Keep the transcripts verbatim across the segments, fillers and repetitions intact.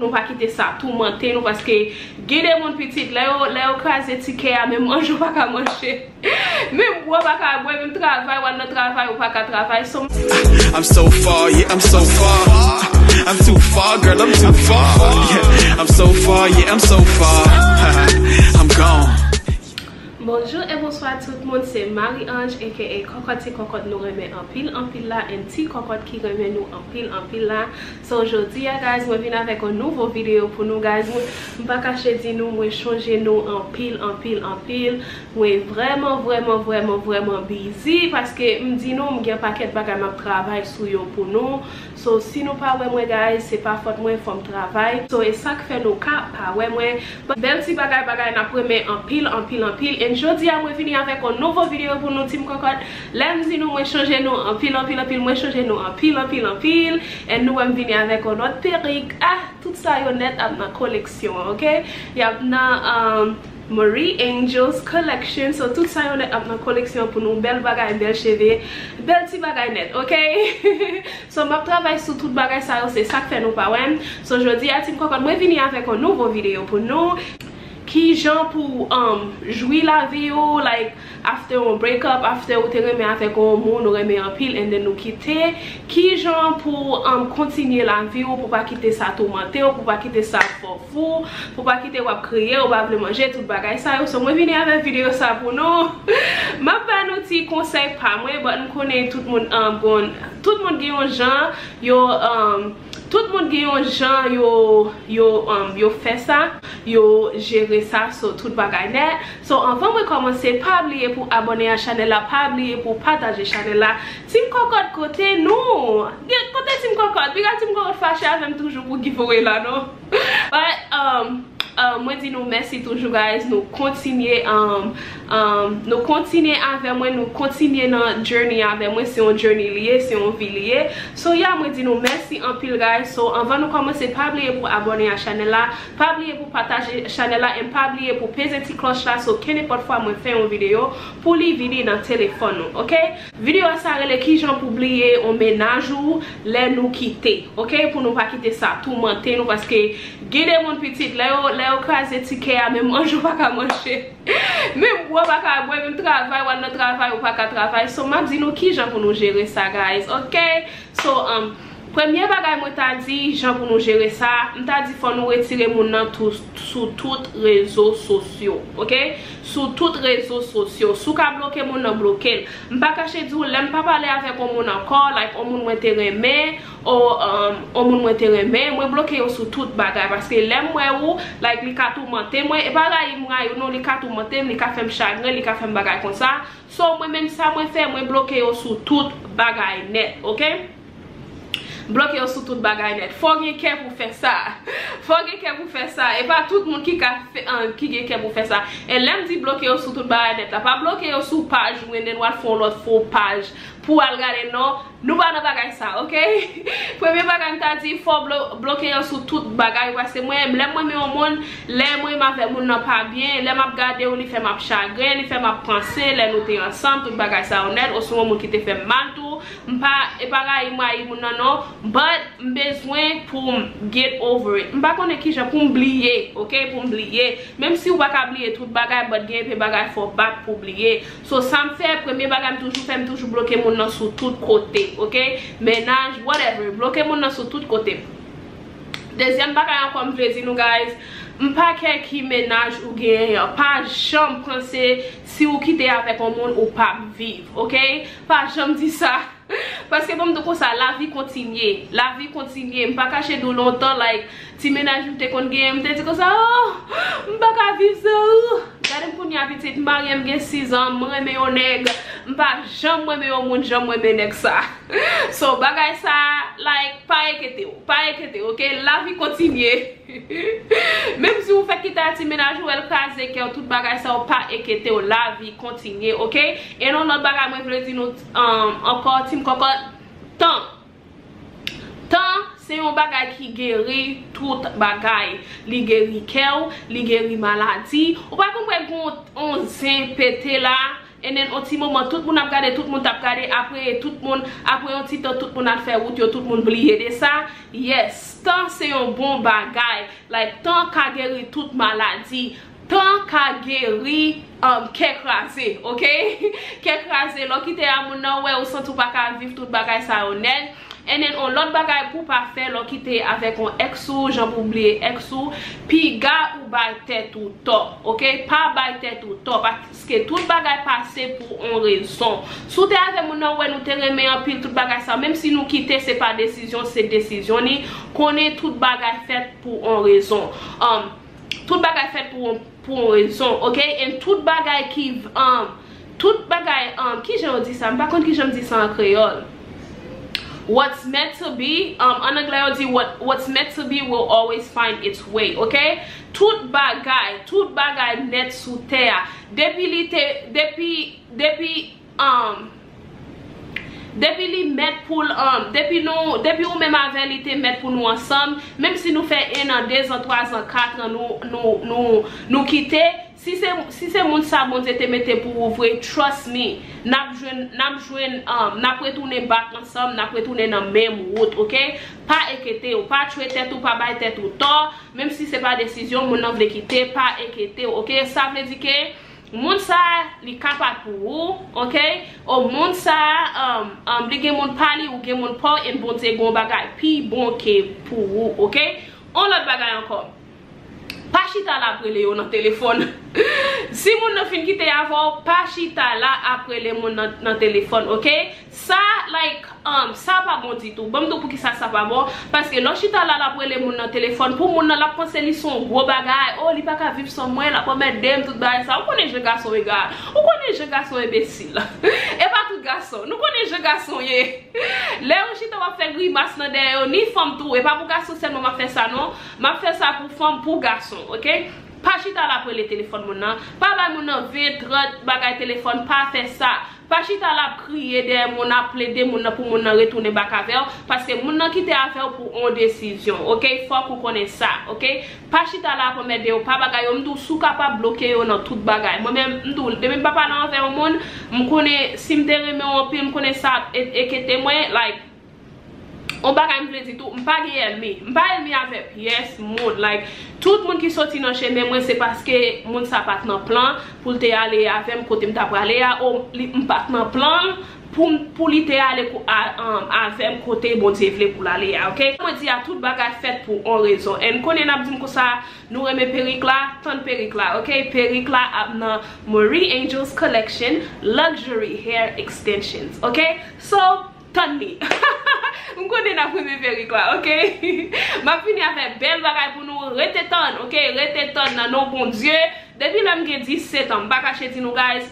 Nou pa kite sa toumante nou, paske gen de moun pitit, lè yo, lè yo kraze ti kè a, menm manje w pa ka manje. Menm bwè w pa ka bwè, menm travay, w al nan travay, ou pa ka travay. So, I'm so far, yeah, I'm so far. I'm too far, girl, I'm too far. Yeah, I'm so far, yeah, I'm so far. I'm gone. Bonjou e bonswa tout moun, se Marie Ange aka Kòkòt, ti kòkòt nou renmen anpil anpil la, and ti kòkòt ki renmen nou anpil anpil la. So, jodi a, guys, mwen vin avèk yon nouvo videyo pou nou, guys. Mwen, m pa kache di nou, mwen chonje nou anpil, anpil, anpil. Mwen vrèman, vrèman, vrèman, vrèman busy, paske m di nou, m gen pakèt bagay m ap travay sou yo pou nou. So, si nou pa wè mwen, guys, se pa fòt mwen, fò m travay. So, e sa k fè nou ka pa wè mwen. But bèl ti bagay, bagay n ap renmen anpil, anpil, anpil. And jodi a, mwen vini avèk yon nouvo videyo pou nou, Team Kòkòt. Lè m di nou, mwen chonje nou anpil, anpil, anpil. Mwen chonje nou anpil, anpil, anpil. And nou wè m vini avèk yon lòt perik. Ah, tout sa yo nèt ap nan koleksyon an, ok? Y ap nan, um, Marie Angel's Collection. So, tout sa yo nèt ap nan koleksyon pou nou. Bèl bagay, bèl cheve, bèl ti bagay nèt, ok? So, m ap travay sou tout bagay sa yo, se sa k fè nou pa wè m. So, jodi a, Team Kòkòt, mwen vini avèk yon nouvo videyo pou nou. Kijan pou, um, jwi lavi w, like, after yon break up, after ou te renmen avèk yon moun, ou renmen anpil, and then nou kite. Kijan pou, um, kontinye lavi w, pou pa kite sa toumante w, pou pa kite sa fè w fou, pou pa kite w ap kriye, ou pa vle manje, tout bagay sa yo. So, mwen vini avèk videyo sa pou nou. M ap ba nou ti konsèy pa mwen, but m konnen tout moun, um, bon, tout moun gen yon jan, yo, um, tout moun gen yon jan yo, yo, um, yo fè sa, yo jere sa, so tout bagay nèt. So, anvan mwen kòmanse, pa bliye pou abòne a chanèl la, pa bliye pou pataje chanèl la. Team Kòkòt, kote nou? Gen, kote Team Kòkòt? Piga Team Kòkòt fache avè m toujou pou giveaway la, non? But, um, um, mwen di nou mèsi toujou, guys. Nou kontinye, um, um, nou kontinye avè mwen, nou kontinye nan journey avè mwen. Se yon journey li ye, se yon vi li ye. So, yeah, mwen di nou mèsi anpil, guys. So, anvan nou kòmanse, pa bliye pou abòne a chanèl la. Pa bliye pou pataje chanèl la, and pa bliye pou peze ti klòch la, so kenenpòt fwa mwen fè yon videyo, pou li vini nan telefòn ou, ok? Videyo sa rele kijan pou bliye yon mennaj ou lè nou kite, ok? Pou nou pa kite sa toumante nou, paske gen de moun pitit, lè yo, lè yo kraze ti kè a, menm manje w pa ka manje. Menm bwè w pa ka bwè, menm travay, w al nan travay, ou pa ka travay. So, m ap di nou kijan pou nou jere sa, guys, ok? So, um, premye bagay mwen ta di, jan pou nou jere sa, m ta di fò nou retire moun nan tou, sou tout rezo sosyo, ok? Sou tout rezo sosyo. Si w ka bloke moun nan, bloke l. M pa kache di w, lè m pa pale avèk yon moun ankò, like, yon moun mwen te renmen, o, um, yon moun mwen te renmen, mwen bloke yo sou tout bagay. Paske lè m wè ou, like, li ka toumante mwen, e pa rayi m rayi w non, li ka toumante m, li ka fè m chagren, li ka fè m bagay konsa. So, mwen menm sa mwen fè, mwen bloke yo sou tout bagay nèt, ok? Bloke yo sou tout bagay nèt. Fò w gen kè pou fè sa. Fò w gen kè pou fè sa. E pa tout moun ki ka fè, an, ki gen kè pou fè sa. E lè m di bloke yo sou tout bagay nèt la, pa bloke yo sou paj ou, and then w al fè yon lòt fo paj pou w al gade, non. Nou pa nan bagay sa, ok? Premye bagay m ta di, fò w blo-, bloke yo sou tout bagay, paske mwen, lè mwen renmen yon moun, lè mwen renmen avèk moun nan pa byen, lè m ap gade w, li fè m ap chagren, li fè m ap panse, lè nou te ansanm, tout bagay sa yo nèt, osnon yon moun ki te fè m mal tou, m pa, e pa rayi m rayi moun nan non, but m bezwen pou m get over it. M pa konnen kijan pou m bliye, ok? Pou m bliye. Menm si w pa ka bliye tout bagay, but gen enpe bagay fò w bat pou w bliye. So, sa m fè, premye bagay m toujou fè, m toujou bloke moun nan sou tout kote, ok? Mennaj, whatever, bloke moun nan sou tout kote. Dezyèm bagay ankò m vle di nou, guys, m pa kè ki mennaj ou genyen an. Pa janm panse si ou kite avèk yon moun ou p ap viv, ok? Pa janm di sa. Paske ban m di w konsa, lavi kontinye. Lavi kontinye. M pa kache di w lontan, like, ti mennaj m te konn genyen, m te di konsa, oh, m pa ka viv san ou. Gade m kounye a pitit, m marye, m gen sis an, m renmen yon nèg. M pa janm renmen yon moun, janm renmen nèg sa. So, bagay sa, like, pa enkyete w, pa enkyete w, ok? Lavi kontinye. Menm si ou fèk kite a ti mennaj ou, wè l kraze kè w, tout bagay sa yo, pa enkyete w, lavi kontinye, ok? E yon lòt bagay mwen vle di nou, um, ankò, Team Kòkòt, tan. Tan, se yon bagay ki geri tout bagay. Li geri kè w, li geri maladi. Ou pa konprann gen yon zen pete la, And then, on ti moman, tout moun ap gade, tout moun t ap gade, apre, tout moun, apre yon ti tan, tout moun al fè wout yo, tout moun bliye de sa. Yes, tan se yon bon bagay. Like, tan ka geri tout maladi. Tan ka geri, um, kè kraze, ok? Kè kraze, lè w kite a moun nan, wè, ou santi w pa ka viv tout bagay sa yo nèt. And then, on lòt bagay pou w pa fè, lè w kite avèk on ex ou, jan pou w bliye ex ou, piga ou bay tèt ou tò, ok? Pa bay tèt ou tò, paske tout bagay pase pou on rezon. Si w te avè moun nan, ou wè nou te renmen anpil, tout bagay sa, menm si nou kite, se pa desizyon, se desizyon ni, konnen tout bagay fèt pou on rezon. Um, tout bagay fèt pou on, pou on rezon, ok? And tout bagay ki, um, tout bagay, um, ki jan yo di sa? M pa konn ki jan m di sa an kreyòl. What's meant to be, um, an anglè yo di, what, what's meant to be will always find its way, ok? Tout bagay, tout bagay nèt sou tè a. Depi li te, depi, depi, um, depi li mèt pou l, um, depi nou, depi ou menm avè li te mèt pou nou ansanm, menm si nou fè en an, de zan, twa zan, kat an, nou, nou, nou, nou kite, si se, si se moun sa Bondye te mete pou ou vre, trust me, n ap jwenn, n ap jwenn, um, n ap retounen back ansanm, n ap retounen nan menm wout, ok? Pa enkete w, pa tchwe tèt ou, pa bay tèt ou tò, menm si se pa desizyon, moun nan vle kite, pa enkete w, ok? Sa vle di ke moun sa, li ka pa pou ou, ok? O moun sa, um, um, li gen moun pa li, ou gen moun pa w, e Bondye gen yon bagay pi bon ke pou ou, ok? On lòt bagay ankò. Pa chita la ap rele yo nan telefòn. Si moun nan fin kite avè w, pa chita la ap rele moun nan, nan telefòn, ok? Sa, like, um, sa pa bon ditou. Ban m di w poukisa sa pa bon. Paske lè w chita la, l ap rele moun nan telefòn. Pou moun nan, l ap panse li se yon gwo bagay. Oh, li pa ka viv san mwen, l ap anmède m, tout bagay sa. Ou konnen jan gason ye, ga. Ou konnen jan gason enbesil. E pa tout gason. Nou konnen jan gason ye. Lè yo chita w ap fè grimas nan dèyè yo, ni fanm tou. E pa pou gason sèlman m ap fè sa, non. M ap fè sa pou fanm, pou gason, ok? Pa chita la ap rele telefòn moun nan. Pa bay moun nan ven, trant bagay telefòn, pa fè sa. Pa chita la ap kriye dèyè moun, ap plede moun nan pou moun nan retounen bak avè w, paske moun nan kite avè w pou on desizyon, ok? Fòk ou konnen sa, ok? Pa chita la ap anmède yo, pa bagay yo, m di w, si w kapab bloke yo nan tout bagay. Mwen menm, m di w, depi m pa pale avè yon moun, m konnen si m te renmen w anpil, m konnen sa ap e-, enkete mwen, like, on bagay m vle di tou, m pa gen ènmi. M pa ènmi avè pyès moun. Like, tout moun ki soti nan chemen mwen, se paske moun sa pa t nan plan pou l te ale avè m kote m ta prale a, o li, m pa t nan plan l pou m, pou li te ale ko-, a, um, avè m kote Bondye vle pou l ale a, ok? Mwen di a, tout bagay fèt pou on rezon. And konnen n ap di m konsa, nou renmen perik la, tann perik la, ok? Perik la ap nan Marie Angel's Collection Luxury Hair Extensions, ok? So, tann li. M konnen n ap renmen perik la, ok? M ap vini avèk bèl bagay pou nou. Rete tann, ok? Rete tann nan non Bondye. Depi lè m gen disèt an, m pa kache di nou, guys,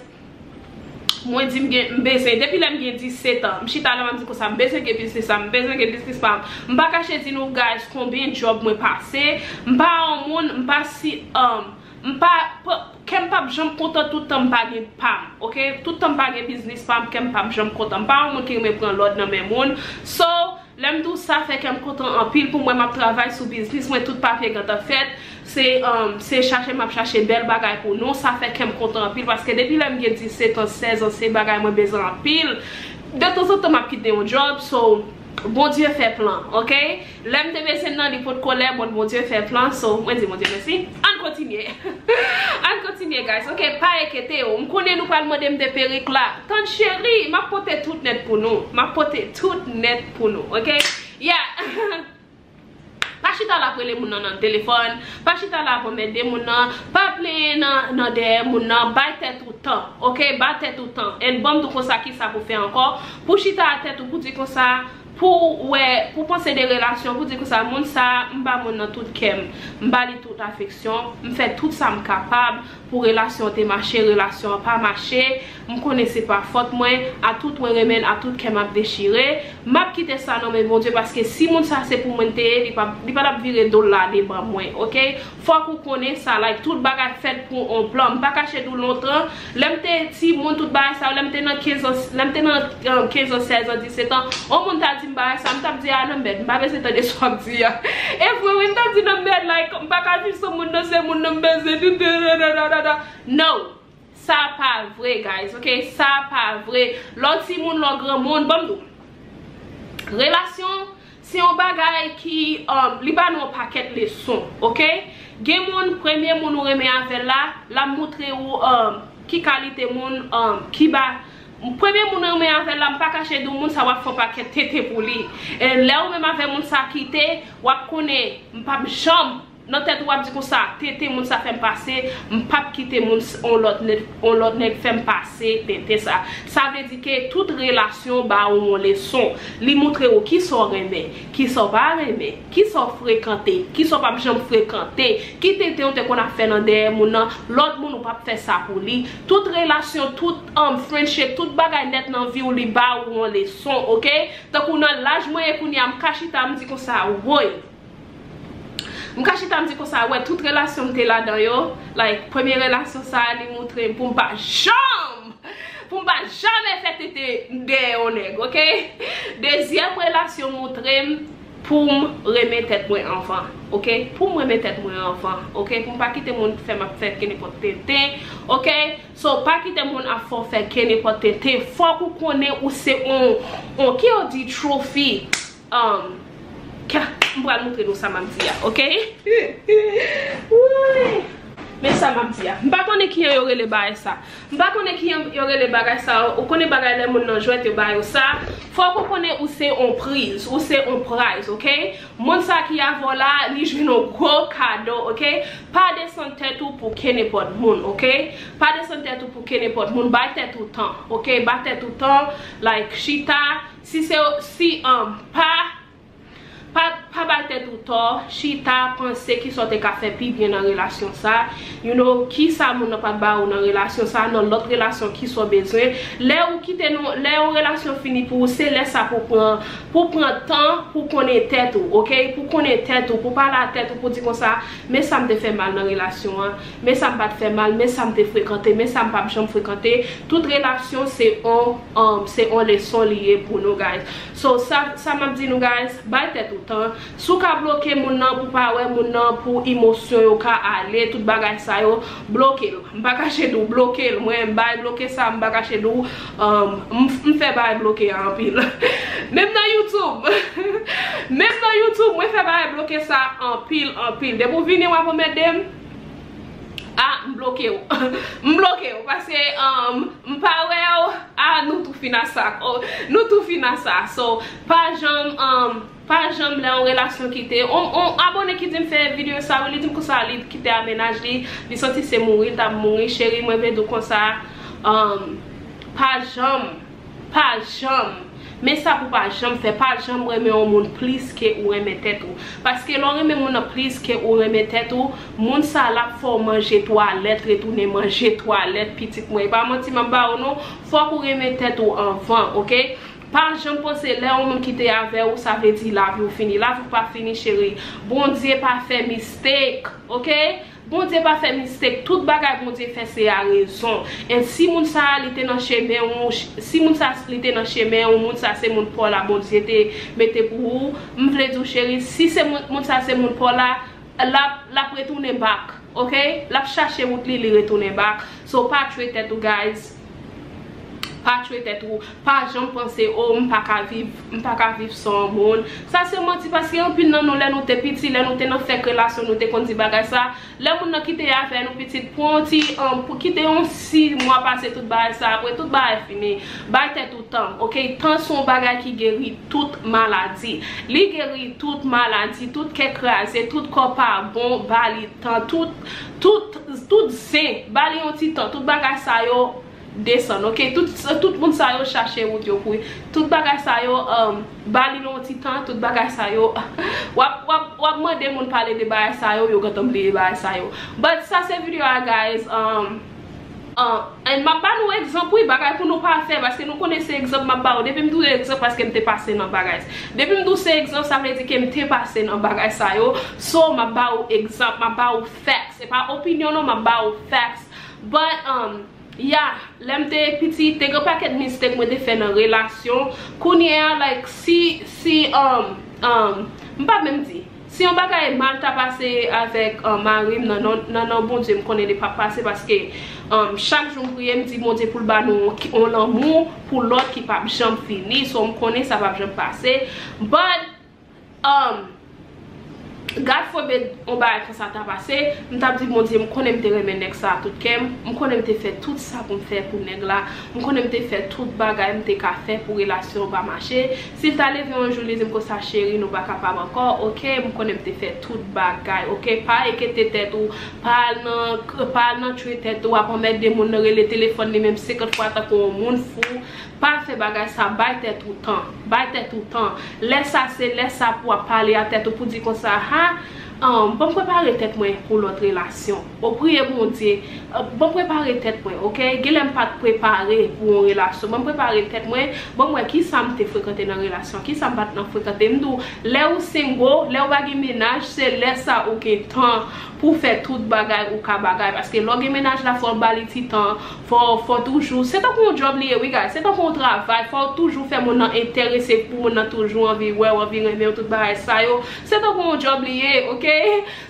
mwen di m gen, m bezwen, depi lè m gen disèt an, m chita la, m ap di konsa, m bezwen gen biznis pa m, m bezwen gen biznis pa m. M pa kache di nou, guys, konbyen djòb mwen pase. M pa yon moun, m pa si, um, m pa, pa, kè m p ap janm kontan tout tan m pa gen pa m, ok? Tout tan m pa gen biznis pa m, kè m p ap janm kontan. M pa yon moun ki renmen pran lòd nan men moun. So, lè m di w sa fè kè m kontan anpil pou mwen, m ap travay sou biznis mwen, tout papye gentan fèt. Se, um, se chache m ap chache bèl bagay pou nou. Sa fè kè m kontan anpil, paske depi lè m gen disèt an, sèz an, se bagay mwen bezwen anpil. De tanzantan, m ap kite yon djòb, so, Bondye fè plan, ok? Lè m te bezwen l nan, li potko lè, bon, Bondye fè plan, so, mwen di Bondye mèsi. Ann kontinye. Ann kontinye, guys, ok? Pa enkete w. M konnen nou pral mande m de perik la. Tann cheri, m ap pote tout nèt pou nou. M ap pote tout nèt pou nou, ok? Yeah! Pa chita la ap rele moun nan nan telefòn, pa chita la ap anmède moun nan, pa plenyen nan, nan dèyè moun nan, bay tèt ou tan, ok? Bay tèt ou tan. And ban m di w konsa kisa pou fè ankò, pou chita a tèt ou, pou di konsa, pou wè, pou panse de relasyon, pou di konsa, moun sa, m ba moun nan tout kè m, m ba li tout afeksyon, m fè tout sa m kapab, pou relasyon an te mache, relasyon an pa mache, m konnen se pa fòt mwen, a tout mwen renmen l, a tout kè m ap dechire, m ap kite sa nan men Bondye, paske si moun sa se pou mwen l te ye, li pa, li pa t ap vire do l ale ban mwen, ok? Fòk ou konnen sa, like, tout bagay fèt pou on plan. M pa kache di w lontan, lè m te timoun, tout bagay sa yo, lè m te nan kenz an, lè m te nan, euh, kenz an, sèz an, disèt an, on moun ta di m bagay sa, m t ap di, "A, nan mèd, m pa bezwen tande sa w ap di a." E vre, wi, m t ap di, "Nan mèd, like, m pa ka viv san moun nan, se moun nan m bezwen." No. Sa pa vre, guys, ok? Sa pa vre. Lè w timoun, lè w granmoun, ban m di w. Relasyon, se yon bagay ki, um, li ba nou yon pakèt leson, ok? Gen moun, premye moun ou renmen avè l la, l ap moutre ou, um, ki kalite moun, um, ki ba, premye moun ou renmen avè l la, m pa kache di w, moun sa w ap fè yon pakèt tenten pou li. E lè ou menm avè moun sa kite, w ap konnen, m p ap janm nan tèt ou w ap di konsa, tenten moun sa fè m pase, m p ap kite moun s-, on lòt nèg, on lòt nèg fè m pase tenten sa. Sa vle di ke tout relasyon ba ou yon leson. Li moutre ou kisa w renmen, kisa w pa renmen, kisa w frekante, kisa w p ap janm frekante, ki tenten ou te konn ap fè nan dèyè moun nan, lòt moun ou p ap fè sa pou li. Tout relasyon, tout, um, friendship, tout bagay nèt nan vi w, li ba ou yon leson, ok? Tankou nan laj mwen ye kounye a, m ka chita, m di konsa, woy, M ka chita m di konsa, wè, tout relasyon m te ladan yo, like, premye relasyon sa a, li moutre m pou m pa janm, pou m pa jamè fè tenten dèyè yon nèg, ok? Dezyèm relasyon moutre m pou m renmen tèt mwen anvan, ok? Pou m renmen tèt mwen anvan, ok? Pou m pa kite moun fè m ap fè kenenpòt tenten, ok? So, pa kite moun ap fè w fè kenenpòt tenten. Fòk ou konnen ou se on, on, ki yo di trophy. Um, ka, m pral moutre nou sa m ap di a, ok? Woy! Men sa m ap di a. M pa konnen kijan yo rele bagay sa. M pa konnen kijan yo rele bagay sa. Ou konnen bagay lè moun nan jwèt yo ba yo sa. Fòk ou konnen ou se on prize, ou se on prize, ok? Moun sa ki avè w la, li jwenn on gwo kado, ok? Pa desann tèt ou pou kenenpòt moun, ok? Pa desann tèt ou pou kenenpòt moun. Bay tèt ou tan, ok? Bay tèt ou tan, like, chita. Si se, si, um, pa, pa, pa bay tèt ou tò, chita, panse kisa w te ka fè pi byen nan relasyon sa, you know, kisa moun nan pa t ba ou nan relasyon sa, nan lòt relasyon kisa w bezwen. Lè ou kite nou, lè yon relasyon fini pou ou, se lè sa pou pran, pou pran tan, pou konnen tèt ou, ok? Pou konnen tèt ou, pou pale a tèt ou, pou di konsa, men sa m te fè mal nan relasyon an, men sa m pa t fè mal, men sa m te frekante, men sa m p ap janm frekante. Tout relasyon se on, um, se on leson li ye pou nou, guys. So, sa, sa m ap di nou, guys, bay tèt ou tan. Si w ka bloke moun nan pou pa wè moun nan, pou emosyon yo ka ale, tout bagay sa yo, bloke l. M pa kache di w, bloke l. Mwen, m bay bloke sa, m pa kache di w, um, m, m fè bay bloke a anpil. Menm nan YouTube. Menm nan YouTube, mwen fè bay bloke sa anpil, anpil. Depi w vini, w ap anmède m. Ah, m bloke w. M bloke w, paske, um, m pa wè w. Ah, nou tou fin a sa. Oh, nou tou fin a sa. So, pa janm, um, pa janm lè yon relasyon kite. On, on abone ki di m fè videyo sa, wi, li di m konsa, li kite a mennaj li, li santi se mouri, li t ap mouri. Cheri, mwen vle di w konsa, um, pa janm, pa janm, men sa pou pa janm fè, pa janm renmen yon moun plis ke ou renmen tèt ou. Paske lè w renmen moun nan plis ke ou renmen tèt ou, moun sa l ap fè w manje twalèt, retounen manje twalèt, pitit mwen. E pa manti m ap ba ou non, fòk ou renmen tèt ou anvan, ok? Pa janm panse lè yon moun kite avè w, sa vle di lavi w fini. Lavi w pa fini, cheri. Bondye pa fè mistake, ok? Bondye pa fè mistake. Tout bagay Bondye fè se a rezon. And si moun sa a li te nan chemen ou, si moun sa li te nan chemen ou, moun sa se moun pa w la Bondye te mete pou ou, m vle di w, cheri, si se moun, moun sa se moun pa w la, l ap, l ap retounen back, ok? L ap chache wout li, li retounen back. So, pa tchwe tèt ou, guys. Pa tchwe tèt ou. Pa janm panse, oh, m pa ka viv, m pa ka viv san yon moun. Sa se manti, paske anpil nan nou, lè nou te piti, lè nou te nan fèk relasyon, nou te konn di bagay sa. Lè moun nan kite avè nou, pitit, pran yon ti, um, pou kite yon sis mwa pase tout bagay sa, apre tout bagay fini. Bay tèt ou tan, ok? Tan se yon bagay ki geri tout maladi. Li geri tout maladi, tout kè kraze, tout kò pa bon, ba li tan, tout, tout, tout zen, ba li yon ti tan, tout bagay sa yo desann, ok? Tout, tout moun sa yo chache wout yo pou, tout bagay sa yo, um, ba li yon ti tan, tout bagay sa yo, w ap, w ap, w ap mande moun pale de bagay sa yo, yo gentan bliye bagay sa yo. But sa se videyo a, guys, um, Ah, and m ap ba nou egzanp, wi, bagay pou nou pa fè, paske nou konnen se egzanp m ap ba ou. Depi m di w egzanp, paske m te pase nan bagay. Depi m di w se egzanp, sa vle di ke m te pase nan bagay sa yo. So, m ap ba ou egzanp, m ap ba ou facts. Se pa opinyon, non, m ap ba ou facts. But, um, yeah, lè m te piti, te gen pakèt mistake mwen te fè nan relasyon. Kounye a, like, si, si, um, um, m pa menm di. Si yon bagay mal ta pase avèk, um, mari m, nan non, nan non Bondye, m konnen li p ap pase, paske, um, chak jou m priye, m di Bondye pou l ba nou yon, yon lanmou pou lòt ki p ap janm fini. So, m konnen sa p ap janm pase. But, um, God forbid, yon bagay konsa ta pase, m t ap di Bondye, m konnen m te renmen nèg sa a tout kè m, m konnen m te fè tout sa pou m fè pou nèg la, m konnen m te fè tout bagay m te ka fè pou relasyon an pa mache. Si l ta leve yon jou, li di m konsa, cheri, nou pa kapab ankò, oke, m konnen m te fè tout bagay, oke, pa enkete tèt ou, pa al nan, pa al nan tchwe tèt ou, ap anmède moun nan, rele telefòn li menm senkant fwa tankou yon moun fou, pa fè bagay sa, bay tèt ou tan, bay tèt ou tan, lè sa se lè sa pou w ap pale a tèt ou pou di konsa, ha, um, ban m prepare tèt mwen pou lòt relasyon. Ou priye Bondye, uh, ban m prepare tèt mwen, oke? Genlè m pa t prepare pou yon relasyon. Ban m prepare tèt mwen, ban m wè kisa m te frekante nan relasyon, kisa m pa t nan frekante. M di w, lè ou single, lè ou pa gen mennaj, se lè sa ou gen tan pou fè tout bagay ou ka bagay. Paske lè w gen mennaj la, fò w ba li ti tan, fò, fò toujou. Se tankou yon djòb li ye, wi, guys. Se tankou yon travay. Fò w toujou fè moun nan enterese pou moun nan toujou anvi wè w, anvi renmen w, tout bagay sa yo. Se tankou yon djòb li ye, oke?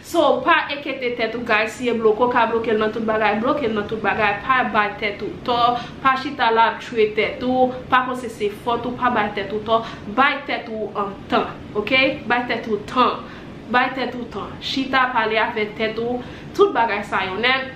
So, pa enkete tèt ou, guys. Si e bloke w ka bloke l nan tout bagay, bloke l nan tout bagay. Pa bay tèt ou tò. Pa chita la ap tchwe tèt ou. Pa panse se fòt ou. Pa bay tèt ou tò. Bay tèt ou, um, tan, oke? Bay tèt ou tan. Bay tèt ou tan. Chita pale avèk tèt ou. Tout bagay sa yo nèt.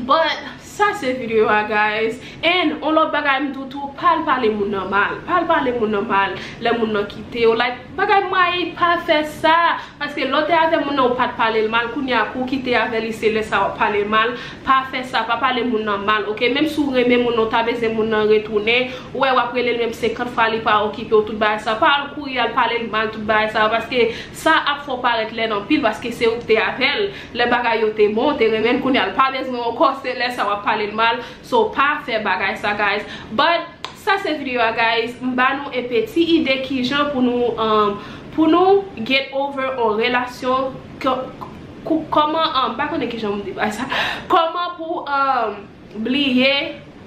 But, sa se videyo a, guys. And, on lòt bagay m di w tou, pa al pale moun nan mal. Pa al pale moun nan mal. Lè moun nan kite w, like, bagay mwayi, pa fè sa. Paske lè w te avè moun nan, ou pa t pale l mal. Kounye a, kou w kite avè li, se lè sa w ap pale l mal. Pa fè sa, pa pale moun nan mal, oke? Menm si w renmen moun nan, w ta bezwen moun nan retounen, ou wè w ap rele l menm senkant fwa, li pa okipe w, tout bagay sa. Pa al kouri al pale l mal, tout bagay sa. Paske sa ap fè w parèt lèd anpil, paske se ou ki te avè l. Lè bagay yo te bon, ou te renmen l, kounye a l pa bezwen w ankò, se lè sa w ap pale l mal. So, pa fè bagay sa, guys. But, sa se videyo a, guys. M ba nou enpe ti ide kijan pou nou, um, pou nou get over on relasyon, k-, k-, kòman, um, m pa konnen kijan m di bagay sa. Kòman pou, um, bliye,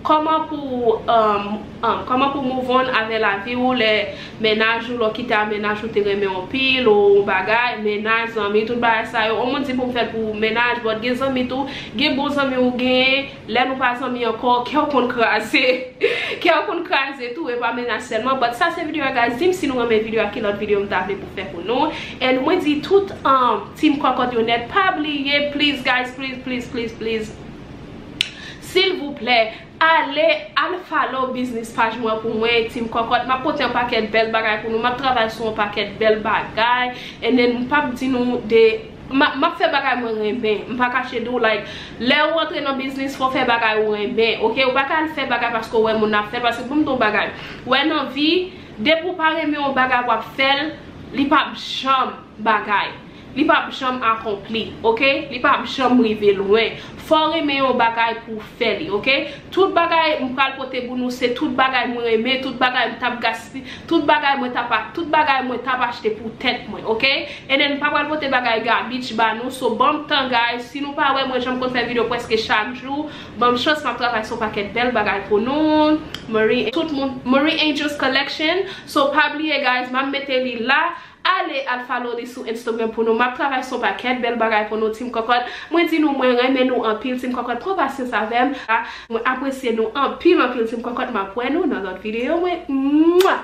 kòman pou, um, um, kòman pou move on avè lavi w, lè mennaj ou, lè w kite a mennaj ou te renmen anpil, ou bagay, mennaj, zanmi, tout bagay sa yo. On moun di pou m fè l pou mennaj, but gen zanmi tou, gen bon zanmi ou genyen, lè nou pa zanmi ankò, kè w konn kraze. Kè w konn kraze tou, e pa mennaj sèlman. But sa se videyo a, guys. Di m si nou renmen videyo a, ki lòt videyo m ta vle pou fè pou nou. And mwen di tout, um, team kòkòt yo nèt, pa bliye, please, guys, please, please, please, please. Silvouplè, ale, al follow business page mwen pou mwen, team kòkòt. M ap pote yon pakèt bèl bagay pou nou. M ap travay sou yon pakèt bèl bagay. And then, m p ap di nou de, m a, m ap fè bagay mwen renmen. M pa kache di w, like, lè ou antre nan business, fò w fè bagay ou renmen, oke? Ou pa ka al fè bagay paske w wè moun ap fè l. Paske pou m di w bagay, wè nan vi, depi w pa renmen yon bagay, w ap fè l, li p ap janm bagay. Li p ap janm akonpli, oke? Li p ap janm rive lwen. Fò w renmen yon bagay pou w fè li, oke? Tout bagay m pral pote pou nou, se tout bagay mwen renmen, tout bagay m t ap gaspi-, tout bagay mwen t ap a-, tout bagay mwen t ap achte pou tèt mwen, oke? And then m pa pral pote bagay garbage ba nou, so ban m tan, guys. Si nou pa wè mwen jan m konn fè videyo prèske chak jou, ban m chans, m ap travay sou pakèt bèl bagay pou nou. Marie, tout moun, Marie Angels Collection. So pa bliye, guys, m ap mete li la. Ale al follow li sou Instagram pou nou. M ap travay sou pakèt bèl bagay pou nou, team kòkòt. Mwen di nou, mwen renmen nou anpil, team kòkòt. Pran pasyans avè m. Mwen apresye nou anpil, anpil, team kòkòt. M ap wè nou nan lòt videyo mwen. Mwa!